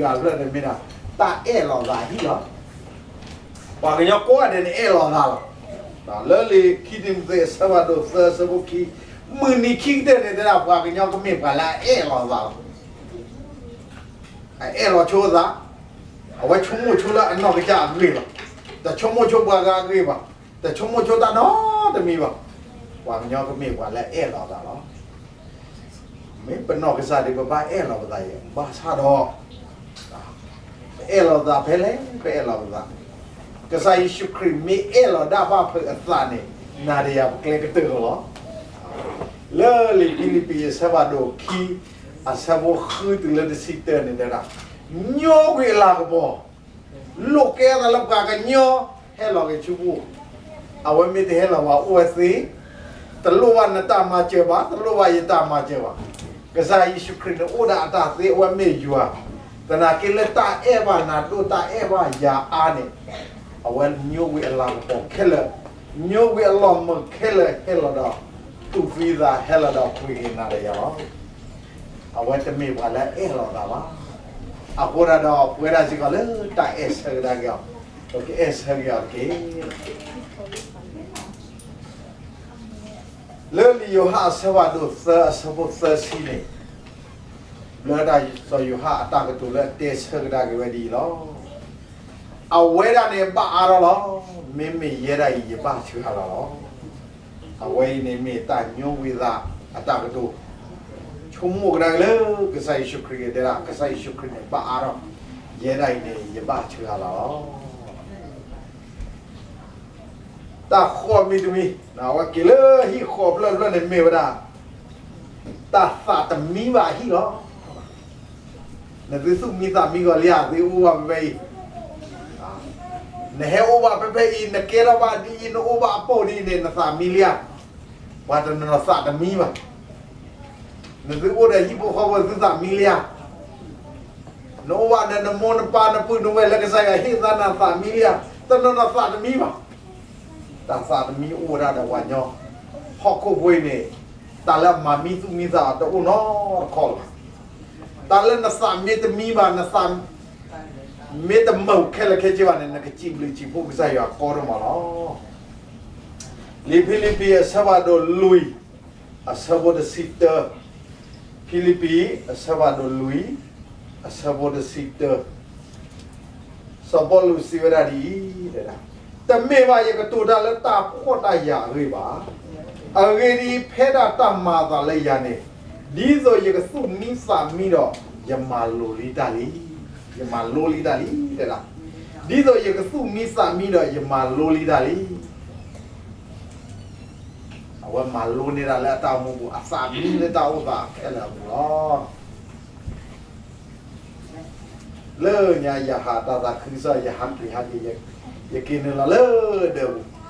မ့ၢ်ဒၣ် တၢ်အဲၣ်လီၤသးဟံၣ်လီၤ. ပှၤကညီကိးဂၤဒဲးန့ၣ်အဲၣ်လီၤသးလီၤ. လၢလံာ်ခံတံၤမသ့းအဆၢဖးဒိၣ်သၢအဆၢဖိခံ, မုၢ်နံၤခံကတၢၢ်န့ၣ်တဲဒၣ် ပှၤကညီကမ့ၢ်ပှၤလၢအအဲၣ်လီၤသးလီၤ. အအဲၣ်လီၤဆိအသး, အဝဲဆိကမိၣ်ဆိလၢအနီၢ်ကစၢ်အဂ့ၢ်လီၤ. တဆိကမိၣ်ဆိပှၤဂၤအဂ့ၢ်ဘၣ်, တဆိကမိၣ်ဆိတၢ်နီတမံၤဘၣ်. ပှၤကညီကမ့ၢ်ပှၤလၢအအဲၣ်လီၤသးလီၤ. မ့ၢ်ပနီၢ်ကစၢ်ဒၣ် ပဘၣ်အဲၣ်လီၤပသးယဲ, ဘၣ်ဆၣ်ဒီး ပအဲၣ်လီၤသးဖဲလဲၣ်, ပအဲၣ်လီၤပသး, ကစၢ်ယ့ၣ်ၡူးခရံာ်မ့ၢ်အဲၣ်လီၤဒၣ်ဘၣ်ဖုးအသးန့ၣ် နၤဒီးယၤပကျဲကတၢၢ်လီၤ. လၢလံာ်ဖံလံးပံးအဆၢဖးဒိၣ်ခံ အဆၢဖိဃုတုၤလၢတဆံတၢန့ၣ်တဲဒၣ်, ညိကွံာ်အလၤကပီၤ လိာ်ကဲသးလၢပှၤကညီ ဟဲလီၤက့ၤဆူပူၤ, အဝဲမ့ၢ်တဟဲလီၤဘၣ်အိၣ်ဝဲသ့, တလိၣ်ဘၣ်နတၢ်မၤစၢၤဘၣ်, တလိၣ်ဘၣ်ယတၢ်မၤစၢၤဘၣ်. ကစၢ်ယ့ၣ်ၡူးခရံာ်န့ၣ်အိၣ်ဒၣ်အတၢ်သ့ အဝဲမ့ၢ်ယွၤ, သနာ်က့လၢတၢ်အဲၣ်ဘၣ်နၤဒိၣ် တၢ်အဲၣ်ဘၣ်ယၤအါန့ၣ်, အဝဲညိကွံာ်အလၤကပီၤခဲလၢာ်, ညိကွံာ်အလီၢ်မုာ်ခဲလၢာ် ဟဲလီၤဒီး သူၣ်ဖှံသးဟဲလီၤဒီးပှ့ၤက့ၤနၤဒီးယၤလီၤ. အဝဲတမ့ၢ်ပှၤလၢအအဲၣ်လီၤသးဘၣ်. အဃိဒၣ်ဒီး ပဝဲဒၣ်စ့ၢ်ကီးလၢတၢ်အဲၣ်ဆၢကဒါက့ၤအီၤ, ပကအဲၣ်ဆၢက့ၤအီၤတက့ၢ်. လၢလံာ်ယိၤဟၣ်အဆၢဖးဒိၣ်သၢအဆၢဖိသၢဆံန့ၣ်, လၢတၢ်စီၤယိၤဟၣ်အတၢ်ကတိၤလၢအတဲဆၢကဒါက့ၤဝဲဒ်အံၤလီၤ. အဝဲဒၣ်န့ၣ်ဘၣ်အါထီၣ်လီၤ. မ့မ့ၢ်ယဲဒၣ်အံၤ ယဘၣ်ဆှၢအါထီၣ်လီၤ. အဝဲအံၤန့ၣ်မ့ၢ်တၢ်ညိကွံာ်သးအတၢ်ကတိၤ, ဆိကမိၣ်ကဒါက့ၤလၢ ကစၢ်ယ့ၣ်ၡူးခရံာ်အတဲဒၣ် ကစၢ်ယ့ၣ်ၡူးခရံာ်န့ၣ်ဘၣ်အါထီၣ်, ယဲဒၣ်အံၤန့ၣ် ယဘၣ်ဆှၢအါထီၣ်လီၤ. တၢ်ဃီမံၤတမံၤ, အဝဲက့ၤလၢဟံၣ်ဃီဖျၢၣ်ဖျၢၣ်န့ၣ်မ့ၢ်ဝဲဒၣ် တၢ်သးတမံဘၣ်အဟံၣ်လီၤ. နသုသူၣ်မံသးမံဂီၤလံဧါ, သုအိၣ်ဘၣ်ဖဲဖဲအံၤ, နဟဲအိၣ်ဘၣ်ဖဲဖဲအံၤ, နကဲထီၣ်ဘၣ်ဒ်အံၤ, နအိၣ်ဘၣ်အပိၢ်ဒ်အံၤန့ၣ် နသးမံလံဧါ. ပှၤတနီၤနီၤသးတမံဘၣ်. နသုအိၣ်ဒီးဟံၣ်ဖိဃီဖိ သုသးမံလံဧါ. နအိၣ်ဘၣ်ဒီးနမိၢ်နပၢ်နပုၢ်နဝဲၢ်လၢကစၢ်ယွၤဟ့ၣ်သး နသးမံလံဧါ. တနီၤနီၤသးတမံဘၣ်. တၢ်သးတမံအိၣ်ဝဲဒၣ်ဒီးပှၤကညီ, ဟီၣ်ခိၣ်ဖိအံၤန့ၣ် တၢ်လၢအမၤမံသူၣ်မံသးအီၤတအိၣ်နီတခီလၢၤဘၣ်. တၢ်လၢနသးမ့ၢ်တမံဘၣ်, နသးမ့ၢ်တမုာ်ခဲလၢာ်ခဲဆ့ဘၣ်န့ၣ် နကစံးဘျုးစံးဖှိၣ်ကစၢ်ယွၤကီဒိၣ်မးလီၤ. လံာ်ဖံလံးပံးအဆၢဖးဒိၣ်လွံၢ် အဆၢဖိတဆံတၢ, ဖံလံးပံး အဆၢဖးဒိၣ်လွံၢ် အဆၢဖိတဆံတၢ စီၤပီလူးစံးဝဲဒၣ်ဒ်အံၤ, တမ့ၢ်ဘၣ်ယကတိၤတၢ်လၢတၢ်ဖှီၣ်တၢ်ယာ်အဂ့ၢ်ဘၣ်. အဂ့ၢ်ဒ်အံၤ, ဖဲဒၣ်တၢ်မၤအသးလၢယၤန့ၣ်, ဒ်သိးယကသူၣ်မံသးမံဒီး ယမၤလိလံတၢ်လံ. ယမၤလိလံတၢ်လံ, တဲဒၣ်, ဒ်သိးယကသူၣ်မံသးမံဒီး ယမၤလိလံတၢ်လံ. အဝဲမၤလိန့ၢ်တၢ်လၢအတၢ်အိၣ်မူပူၤ, အသးမံလၢတၢ်အိၣ်သးခဲလၢာ်အပူၤလီၤ. လၢညါယဟးတၢ်သးခုကစီၣ် ယဟးက့ၤဟးက့ၤ, ယက့ၤနုာ်လီၤလၢဒၢးပူၤ,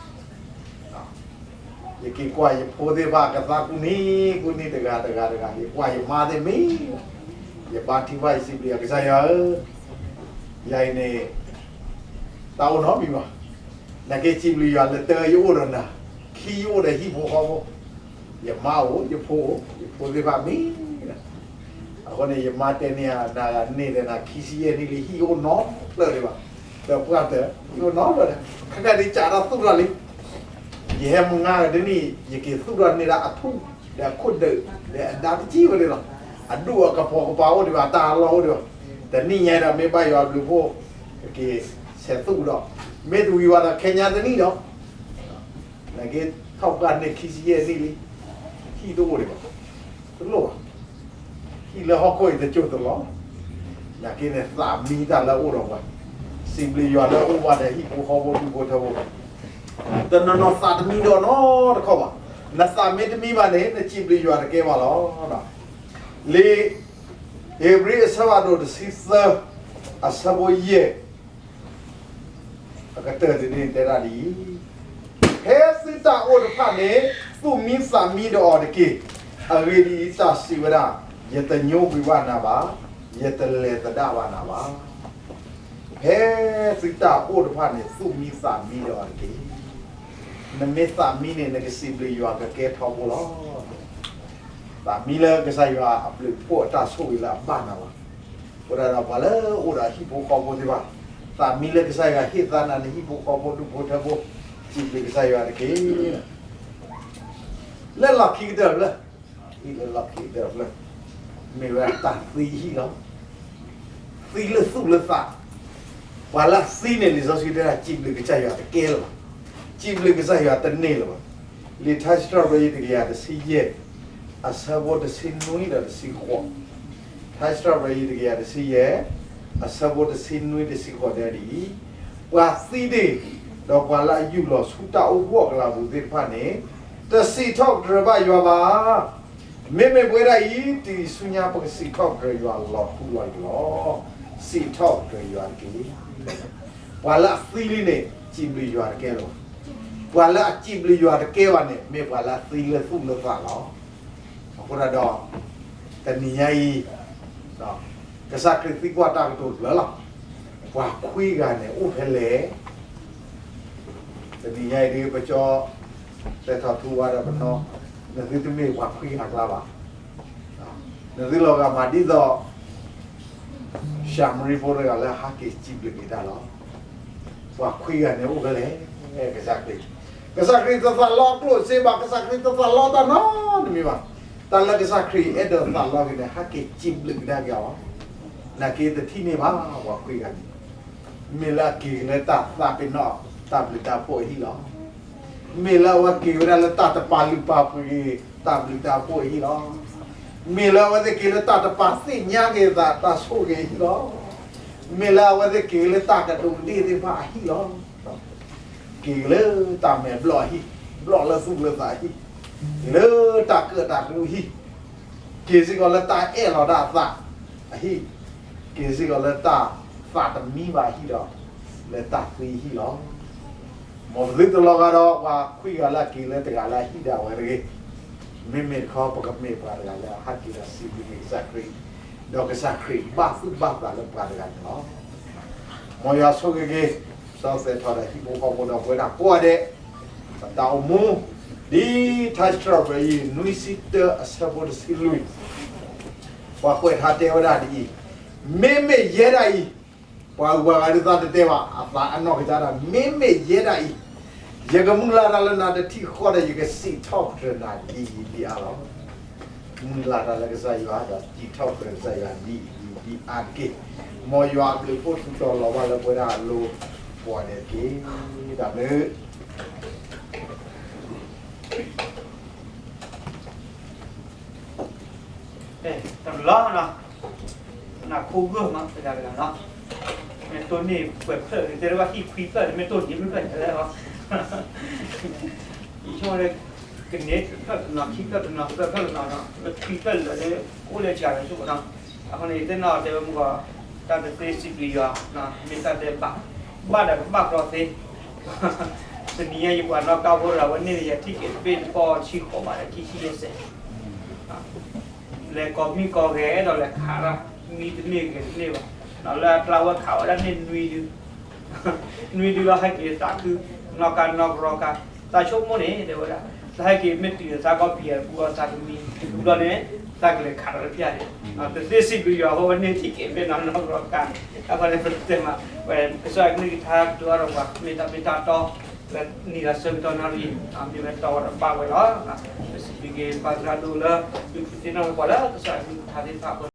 ယက့ၤကွၢ်ယဖိသ့ၣ်တဖၣ်ကသါကူၣ်နံၤကူၣ်နံၤတဂၤတဂၤတဂၤ, ယကွၢ်ယမါသ့ၣ်မံ, ယဘါထုကဖၣ်ယစံးဘျုးယွၤကစၢ်ယွၤဧၢ, ယၤအံၤန့ၣ် တၢ်အိၣ်နီတမံၤဘၣ်. နာ်က့စံးဘျုးယွၤလၢတၢယအိၣ်ဒီးနၤ, ခံယအိၣ်ဒီးဟံၣ်ဖိဃီဖိ, ယမါအိၣ်, ယဖိအိၣ်, ယဖိသ့ၣ်တဖၣ်မံ အဃိန့ၣ် ယမါတဲန့ၢ်နၤန့ၣ်ဒီးနၤ ခံဆံယဲၢ်နံၣ်လံ ဟံၣ်အိၣ်နီတဖျၢၣ်ဒံးဘၣ်, ဒီးပှၢ်တၢၢ် ဟံၣ်အိၣ်နီတဖျၢၣ်ဒီး ခဲကနံၣ်ဒ်စးထီၣ်သူၣ်ထီၣ်လံ. ယဟဲမုၢ်နၤဂၤတနံၣ် ယက့ၤသူၣ်ထီၣ်န့ၢ်ဒၣ်အထူၣ် ဒီးအခိၣ်ဒုး ဒီးအဒါတကံၢ်ဝဲန့ၣ်လီၤ. အဒူၣ်အကပီၤကပၤအိၣ်ဒံးဘၣ် တၢ်လီၢ်အိၣ်ဒံးဘၣ်. တနံၣ်ညါဒီးမ့ၢ်ဘၣ်ယွၤဘျုးဖှိၣ် ကက့ၤဆဲးသူၣ်ဒီး မ့ၢ်တဝံၤဘၣ်ဒီးခဲညါတနံၣ်ဒီး နာ်က့ထီၣ်ပှၢ်န့ၢ်ခံဆံယဲၢ်နံၣ်လံ, ဟံၣ်တအိၣ်ဒံးဘၣ်, တလိၣ်ဘၣ်, ဟံၣ်လၢဟီၣ်ခိၣ်အံၤတစိၢ်တလီၢ်, နာ်က့န့ၣ်သးမံတၢ်လၢအအိၣ်ဒီးပှၤ, စံးဘျုးယွၤလၢအအိၣ်ဘၣ်ဒီးဟံၣ်ဖိဃီဖိဒူၣ်ဖိထၢဖိ, တနီၤနီၤသးတမံဒီးနီတခီဘၣ်, နသးမ့ၢ်တမံဘၣ်န့ၣ် နစံးဘျုးယွၤတကဲဘၣ်လီၤ. လံာ်ဧ့ၤဘြံၤအဆၢဖးဒိၣ်တဆံသၢ အဆၢဖိယဲၢ် အကတၢၢ်တဒ့ၣ်န့ၣ်တဲဒၣ်ဒ်အံၤ, ဖဲသုတၢ်အိၣ်တဖၣ်န့ၣ် သူၣ်မံသးမံဒီးအီၤတက့ၢ်. အဂ့ၢ်ဒ်အံၤ, တၢ်စံးဝဲဒၣ်, ယတညိကွံာ်ဘၣ်နၤဘၣ်, ယတလဲၤသဒၣ်ဘၣ်နၤဘၣ်. ဖဲသုတၢ်အိၣ်တဖၣ်န့ၣ် သူၣ်မံသးမံဒီးအီၤတက့ၢ်. နမ့ၢ်သးမံန့ၣ် နကစံးဘျုးယွၤကကဲထီဘိလီၤ. သးမံလၢကစၢ်ယွၤအဘျုးအဖှိၣ်အတၢ်ဆိၣ်ဂ့ၤလၢအဘၣ်နၤလီၤ. အဃိဒၣ်ဒီးပှၤလၢအအိၣ်ဒီးဟံၣ်ဖိဃီဖိသ့ၣ်တဖၣ်, သးမံလၢကစၢ်ယွၤဟ့ၣ်သါနၤန့ၣ် ဟံၣ်ဖိဃီဖိဒူၣ်ဖိထၢဖိ, စံးဘျုးကစၢ်ယွၤတက့ၢ်. လၢလီၢ်ခံကတၢၢ်တဖျၢၣ်, ဟံၣ်လၢလီၢ်ခံကတၢၢ်တဖျၢၣ်, မ့ၢ်ဝဲဒၣ်တၢ်သံဟံၣ်လီၤ. သံလၢသူၣ်လၢသး, ပှၤလၢအသံန့ၣ် လံာ်စီဆှံတဲဒၣ် စံးဘျုးကစၢ်ယွၤတကဲလၢၤဘၣ်, စံးဘျုးကစၢ်ယွၤတန့ၢ်လၢၤဘၣ်. လံာ်ထါစံးထီၣ်ပတြၢၤ ယတကယၤတဆံယဲၢ်, အဆၢဖိတဆံနွံဒီးတဆံဃိး, ထါစံးထီၣ်ပတြၢၤ ယတကယၤတဆံယဲၢ်, အဆၢဖိတဆံနွံတဆံဃိးတဲဒ်အံၤ, ပှၤသံန့ၣ်, ဒီးပှၤလၢအယူၢ်လီၤဆူတၢ်အိၣ်ဖှိၣ်အကလၤပူၤသ့ၣ်တဖၣ်န့ၣ်, တစံးထီၣ်ပတြၢၤဘၣ်ယွၤဘၣ်. မ့မ့ၢ်ပဝဲဒၣ်အံၤ တုၤဆူညါပကစံးထီၣ်ပတြၢၤယွၤလီၤထူလီၤယိာ်လီၤ. စံးထီၣ်ပတြၢၤယွၤတက့ၢ်. ပှၤလၢအသံလံန့ၣ် စံးဘျုးယွၤတကဲလၢၤဘၣ်. ပှၤလၢအစံးဘျုးယွၤတကဲဘၣ်န့ၣ် မ့ၢ်ပှၤလၢအသံလၢသူၣ်လၢသးလီၤ. အဃိဒၣ်ဒီး တနံၤညါအံၤ ကစၢ်ခရံာ်သံကွၢ်တၢ်ကတိၤတဖျၢၣ်လီၤ. ပှၤခွံဂၤန့ၣ် အိၣ်ဖဲလဲၣ်. တနံၤညါအံၤဒ်ပကၠီ သဲထီၣ်ထူဝါဒီးပနီၢ်, နသုတမ့ၢ်ပှၤခွံဂၤအကျါဘၣ်. နသုလီၤဂာ်မးဒ်သိး ၡၤမရံဖိတဂၤလၢဟးက့ၤစံးဘျုးက့ၤတၢ်လီၤ. ပှၤခွံဂၤန့ၣ်အိၣ်ဖဲလဲၣ်. ကစၢ်ခရံာ်, ကစၢ်ခရံာ်တသးလီအကျိၣ်စ့ဘၣ်, ကစၢ်ခရံာ်တသးလီတၢ်နီတမံၤဘၣ်. တၢ်လၢကစၢ်ခရံာ်အဲၣ်ဒိးသးလီက့ၤန့ၣ် ဟးက့ၤစံးဘျုးကဒါက့ၤအီၤ. နာ်က့တထံၣ်န့ၢ်ဘၣ် ပှၤခွံဂၤန့ၣ် မ့ၢ်လၢအက့ၤက့ၤလၢတၢ်သးပ့ၤနီၣ် တၢ်ဘျုးတၢ်ဖှိၣ်အဟံၣ်လီၤ. မ့ၢ်လၢအဝဲက့ၤဝဲဒၣ်လၢတၢ်တပာ်လုၢ်ပာ်ပှ့ၤက့ၤ တၢ်ဘျုးတၢ်ဖှိၣ်အဟံၣ်လီၤ. မ့ၢ်လၢအဝဲသ့ၣ်က့ၤလၢတၢ်တပာ်သ့ၣ်ညါက့ၤသးတၢ်ဆိၣ်ဂ့ၤအဟံၣ်လီၤ. မ့ၢ်လၢအဝဲသ့ၣ်က့ၤလၢတၢ်ကဒူးကဒ့ၣ်သ့ၣ်တဖၣ်အဟံၣ်လီၤ. က့ၤလၢတၢ်မဲာ်ဘျီၣ်အဟံၣ်, ဘျီၣ်လၢသူၣ်လၢသးအဟံၣ်, က့ၤလၢတၢ်ကၢၣ်တၢ်ကျူအဟံၣ်, က့ၤစ့ၢ်ကီးလၢတၢ်အဲၣ်လီၤတၢ်အသးအဟံၣ်, က့ၤစ့ၢ်ကီးလၢတၢ်သးတမံဘၣ်အဟံၣ်ဒီး လၢတၢ်သံအဟံၣ်လီၤ. မ်ပသုတလီၤဂာ်ဒီးပှၤခွံဂၤလၢအက့ၤလၢတဂၤလၢအဟံၣ်ဒၣ်ဝဲတဂ့ၤ. မ့မ့ၢ်တခီ ပကမ့ၢ်ပှၤတဂၤလၢအဟးက့ၤဒီးစံးဘျုးက့ၤကစၢ်ခရံာ်, ဒီးကစၢ်ခရံာ်ဘၣ်သူၣ်ဘၣ်သးလၢပှၤတဂၤန့ၣ်လီၤ. မ်ယွၤဆိၣ်ဂ့ၤက့ၤ စီၤသဲးထီၣ်ဒီးဟံၣ်ဖိဃီဖိဒီးပဝဲဒၣ်ကိးဂၤဒဲး, ပတၢ်အိၣ်မူ ဒ်ထါစံးထီၣ်ပတြၢၤအံၤ နွံဆံတၢအဆၢဖိတဆံလွံၢ်, ပှၤကွဲးထါတဲဝဲဒၣ်ဒ်အံၤ, မ့မ့ၢ်ယဲဒၣ်အံၤ, ပှၤဂုၤပှၤဂၤဒုးသးတတဲဘၣ်, အသးအနီၢ်ကစၢ်ဒၣ်, မ့မ့ၢ်ယဲဒၣ်အံၤ, ယကမုၢ်လၢ်တၢ်လၢနၤတထံၣ်ဃီဒီး ယကစံးထီၣ်ပတြၢၤနၤဒ်အံၤဒ်အါလီၤ. မုၢ်လၢ်တၢ်လၢကစၢ်ယွၤဒီးစံးထီၣ်ပတြၢၤကစၢ်ယွၤဒ်အံၤဒ်အါတက့ၢ်. မ်ယွၤအဘျုးအဖှိၣ်သူၣ်ထီၣ်လီၤဘၣ်လၢပဝဲဒၣ်အလိၤ, ပှၤဒဲးတက့ၢ်. တၢ်ဘျုး တၢ်ဘျုးလီၤ, နၢ်ဟူဂၢၢ်မး တဂၤတဂၤလီၤ. မ့ၢ်တိၢ်န့ၢ်ပှဲၤဖျၢၣ် တဲဘၣ်ဟံၣ်ခွံဖျၢၣ် မ့ၢ်တိၢ်န့ၢ်ဖျၢၣ်ဖျၢၣ်လဲၣ်လီၤ. ယဆိကမိၣ်လၢ ကန့ၢ်တဖျၢၣ်တနီၤ ခံဖျၢၣ်တနီၤ သၢဖျၢၣ်တနီၤဒီး လၢခွံဖျၢၣ်လၢာ်လၢ အိၣ်လၢကၤလၢဆိကမိၣ်နီၤ. အဃိန့ၣ် ယသ့ၣ်နီၣ်တဲဝဲမုၢ်ဂီၤ တၢ်တသ့စံးဘျုးယွၤ, မ့ၢ်တၢ်တဲဘၣ်, ဘၣ်ဒီးကဘၣ်ကျီသ့ တနံၤညါယပှၤနီၣ်ကါဖိတဂၤဝဲန့ၣ် ယထံၣ်က့ၤတဘ့ၣ်တပီၢ်ဆံဃိးဘးဒီးခံဆံယဲၢ်စဲး, လဲၤကိးမံၣ်ကိးဂဲၤ အဲၣ်ဒိးလဲၤခးတၢ် မံတန့ၢ်ဂဲၤတန့ၢ်ဘၣ်, လၢအကျါဝဲခးဝဲဒၣ်န့ၣ်နွံဒု, နွံဒုလီၤ ဟဲက့ၤသးခု, နီၣ်ကါနီၣ်ကရီကါ, သးဆိကမိၣ်န့ၣ် တဲဝဲဒၣ်, သးဟဲက့ၤမ့ၢ်တုၤသးကီၢ်ပံၤအပူၤအီၤသးကမံ, ဘျီန့ၣ် သးကလဲၤခးတၢ်တဖၣ်န့ၣ်, တသ့စံးဘျုးယွၤအဃိဝဲန့ၣ်ထံၣ်က့ၤမ့ၢ်နီၢ်နီၢ်ကရီကါ, အဃိန့ၣ် ပတဲမး ဝဲကစၢ်ယွၤကလုၢ်ကထါကတိၤအါထီၣ်ပှၤ မ့ၢ်တၢ်မ့ၢ်တၢ်တီ လၢနံၤလၢဆၢကတီၢ်နီၣ်တယံၤ, မ့ၢ်ဝဲတီဝဲဒီးဘၣ်ဝဲလီၤ. ပစံးဘျုးက့ၤပၢ်သရၣ်ဒိၣ်လၢ ဒုးသ့ၣ်နီၣ်ပှၤလၢကစၢ်ယွၤကလုၢ်ကထါသ့ၣ်တဖၣ်အဃိ